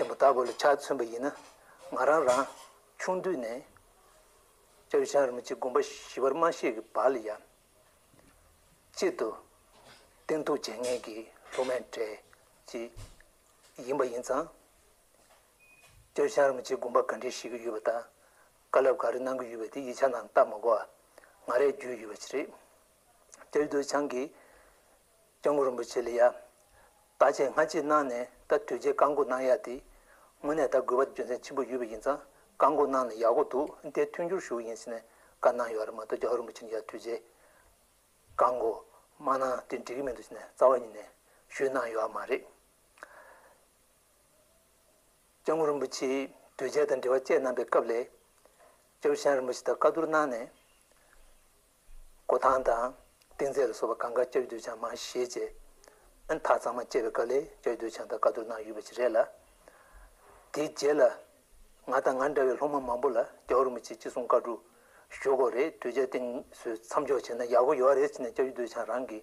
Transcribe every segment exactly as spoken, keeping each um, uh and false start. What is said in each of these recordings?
ཆེན་པོ་ལྟ་བུ་ལ་ཆ་མཚོན་པ་ཡིན་ན། ང་རང་རང་ཆུང་དུས་ནས་སྐྱབས་རྗེ་རིན་པོ་ཆེ་དགོངས་པ་ཞི་བར་མ་བཞེས་ཀྱི་བར་ལ་ཡང་། གཅིག་ཏུ་བསྟེན་གཏུགས་བྱེད་མཁན་གྱི་སློབ་མའི་གྲས་ཅིག་ཡིན་པ་ཡིན་ཙང་། སྐྱབས་རྗེ་རིན་པོ་ཆེ་དགོངས་པ་ག་འདྲས་བཞེས་ཀྱི་ཡོད་པ་དང་། བཀའ་སློབ་ག་རེ་གནང་གི་ཡོད་པ་དེ་ཡིག་ཆ་ནང་བལྟ་མ་དགོས་པ་ང་རས་བརྒྱུད་ཡོད་པ་ཞིག་རེད། སྐྱབས་རྗེ་རྡོ་རྗེ་འཆང་གིས་སྐྱབས་མགོན་རིན་པོ་ཆེ་ལ་ཡ། བརྟག་དཔྱད་སྔ་ཕྱི་གནང་ནས་ད་དོལ་རྒྱལ་བཀག་འགོག་གནང་ཡ་དེ། དངོས་གནས་ད་དགོས་པ་རྒྱུ་མཚན་ཆེན་པོ་ཡོད་པ་ཡིན་ཙང་བཀག་འགོག་གནང་ན་ཡག་པོ་འདུག་དེ་མཐུན་འགྱུར་ཞུ་གི་ཡིན་ཟེར་ནས་བཀའ་གནང་ཡོད་རེད་མ་གཏོགས། རྒྱལ་བ་རིན་པོ་ཆེ་ཡ་དོལ་རྒྱལ་བཀག་འགོག་མ་གནང་དེ་འགྲིག་གི་མི་འདུག་ཟེར་ནས་རྩ་བ་ཉིད་ནས་ཞུས་གནང་ཡོད་མ་རེད། སྐྱབས་མགོན་རིན་པོ་ཆེས་དོལ་རྒྱལ་དང་འབྲེལ་བ་བཅད་གནང་པའི་སྐབས་ལ། སྐྱབས་རྗེ་རིན་པོ་ཆེ་དང་བཀའ་བསྡུར་གནང་ནས། གུར་ཐང་དང་། ཏིང་རྩེ་ལ་སོགས་པ་གང་ག་སྐྱབས་རྗེ་རྡོ་རྗེ་འཆང་མར་བཞེས་རྗེས། ཨ་ནི་ཐག་གཙང་མ་བཅད་པའི་སྐབས་ལ་སྐྱབས་རྗེ་རྡོ་རྗེ་འཆང་དང་བཀའ་བསྡུར་གནང་ཡོད་པ་ཞིག་རེད་ལ། དེའི་རྗེས་ལ། ང་དང་ང་འདྲ་བའི་སློབ་མ་མང་པོ་ལ་རྒྱལ་བ་རིན་པོ་ཆེས་ཅི་གསུང་བཀའ་སྒྲུབ་ཞུ་དགོས་རེད། དོལ་རྒྱལ་བསྟེན་གསོལ་མཚམས་འཇོག་བྱས་ན་ཡག་པོ་ཡོད་རེད་ཟེར་ནས་སྐྱབས་རྗེ་རྡོ་རྗེ་འཆང་རང་གིས་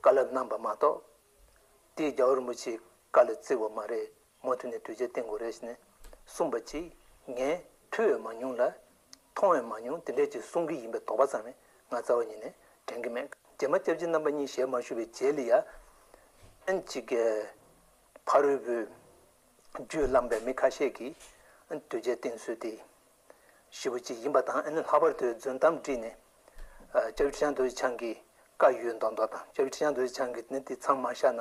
བཀའ་སློབ་གནང་པ་མ་གཏོགས། དེས་རྒྱལ་བ་རིན་པོ་ཆེའི་བཀའ་ལ་བརྩི་བ་མ་རེད། མུ་མཐུད་ནས་དོལ་རྒྱལ་བསྟེན་དགོས་རེད་ཟེར་ནས་གསུངས་པ་ཅིག་ངས་ཐོས་ཡང་མ་མྱོང་ལ། མཐོང་ཡང་མ་མྱོང་། དེ་འདྲས་ཅིག་གསུང་གི་ཡིན་པའི་དོགས་པ་ཙམ་ཡང་ང་རྩ་བ་ཉིད་ནས་དྲན་གྱི་མེད། རྗེས་མ་སྐྱབས་རྗེ་རྣམ་པ་གཉིས་ཞལ་མ་བཞུགས་པའི་རྗེས་ལ་ཡ། ཨན་ཅིག་གི་ཕ་རོལ་པོའི་རྒྱུད་བླངས་པའི་མི་ཁ་ཤས་ཀྱིས་ཨན་དོལ་རྒྱལ་བསྟེན་ཚུལ་དེ། ཞེ་པོ་ཅིག་ཡིན་པ་དང་། ཨ་ནི་ལྷག་པར་དུ་རྫུན་གཏམ་བསྒྲིགས་ནས། ཨ། སྐྱབས་རྗེ་ཁྲི་བྱང་རྡོ་རྗེ་འཆང་གི་བཀའ་ཡོད་མདོག་མདོག་དང་། སྐྱབས་རྗེ་ཁྲི་བྱང་རྡོ་རྗེ་འཆང་གིས་ནི་དེ་མཚམས་མ་བཞག་ན་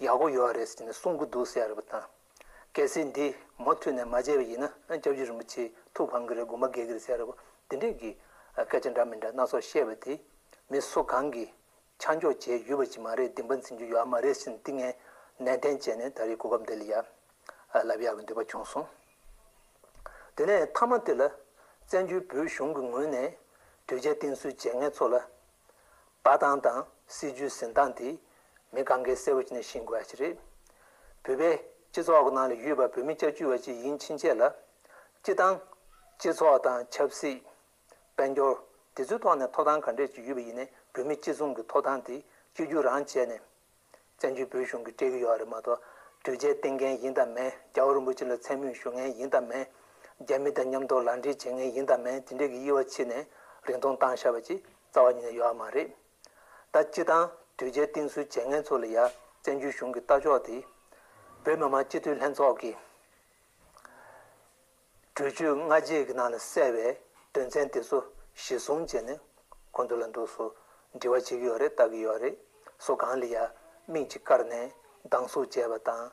ཡག་པོ་ཡོད་རེད་ཟེར་ནས་གསུང་གི་འདུག་ཟེར་ཡ་རེད་པ་དང་། གལ་སྲིད་འདི་མུ་མཐུད་ནས་མ་བྱས་པ་ཡིན་ན། ཨ། སྐྱབས་རྗེ་རིན་པོ་ཆེ་ཐུགས་ཕམ་གི་རེད། དགོངས་པ་འགལ་གི་རེད་ཟེར་ཡ་རེད་པ། དེ་འདྲས་ཀྱི་སྐད་ཆ་འདྲ་མི་འདྲ་སྣ་ཚོགས་བཤད་པ་དེ་མི་སུ་གང་གིས་ཆ་འཇོག་བྱས་ཡོད་པ་ཅིག་མ་རེད། སྡིག་པ་འཛིན་རྒྱུ་ཡོད་མ་རེད་ཟེར་ནས་འདི་ངས་ནན་ཏན་བྱས་ནས་ད་རེས་གོ་སྐབས་འདི་ལ་ཡ་ལབ་ཡག་གི་འདོད་པ་བྱུང་སོང་། དེ་ནས་མཐའ་མ་དེ་ལ་བཙན་བྱོལ་བོད་གཞུང་གི་ངོས་ནས་དོལ་རྒྱལ་བསྟེན་གསོལ་བྱེད་མཁན་ཚོ་ལ་ལྟ་སྟངས་དང་སྲིད་ཇུས་འཛིན་སྟངས་དེ་མི་གང་གས་གསལ་པོ་བྱས་ནས་ཤེས་དགོས་ཡ་ཅིག་རེད། བོད་པའི་སྤྱི་ཚོགས་ཀྱི་ནང་ལ་ཡོད་པ་བོད་མི་སྐྱབས་བཅོལ་བ་ཅིག་ཡིན་ཕྱིན་ཆད་ལ། སྤྱི་བཏང་སྤྱི་ཚོགས་དང་ཆབ་སྲིད། དཔལ་འབྱོར། དེ་ཚོའི་ཐོག་ནས་ཐོབ་ཐང་ག་འདྲས་ཅིག་ཡོད་པ་ཡིན་ནའི་བོད་མི་སྤྱི་མཚུངས་ཀྱི་ཐོབ་ཐང་དེ་གཅིག་གྱུར་རང་བྱས་ནས། བཙན་བྱོལ་བོད་གཞུང་གིས་སྤྲད་ཀྱི་ཡོད་རེད་མ་གཏོགས། དོལ་རྒྱལ་བསྟེན་མཁན་ཡིན་དང་མིན། རྒྱལ་བ་རིན་པོ་ཆེ་ལ་མཚན་སྨོད་ཞུ་མཁན་ཡིན་དང་མིན། རྒྱ་མི་དང་མཉམ་དུ་ལག་འབྲེལ་བྱེད་མཁན་ཡིན་དང་མིན། དེ་འདྲས་ཀྱི་དབྱེ་བ་ཕྱེ་ནས་རིང་ཐུང་བཏང་བཞག་པ་ཅིག་རྩ་བ་ཉིད་ནས་ཡོད་མ་རེད། ད་སྤྱི་བཏང་དོལ་རྒྱལ་བསྟེན་གསོལ་བྱེད་མཁན་ཚོ་ལ་ཡ་བཙན་བྱོལ་གཞུང་གི་ལྟ་ཕྱོགས་དེ། བོད་མི་མང་སྤྱི་འཐུས་ལྷན་ཚོགས་ཀྱི་གྲོས་ཆོད་སྔ་རྗེས་ཀྱི་ནང་ལ་གསལ་བའི་དོན་ཚན་དེ་ཚོ་གཞི་བཟུང་བྱས་ནས་ཁོང་ཚོ་ལ་འདུག་སེ་འབྲེལ་བ་བྱེད་ཀྱི་ཡོད་རེད། ལྟ་གི་ཡོད་རེད། སུ་གང་ལ་ཡ་མིང་ཅིག་བཀར་ནས་སྡང་ཟུག་བྱས་པ་དང་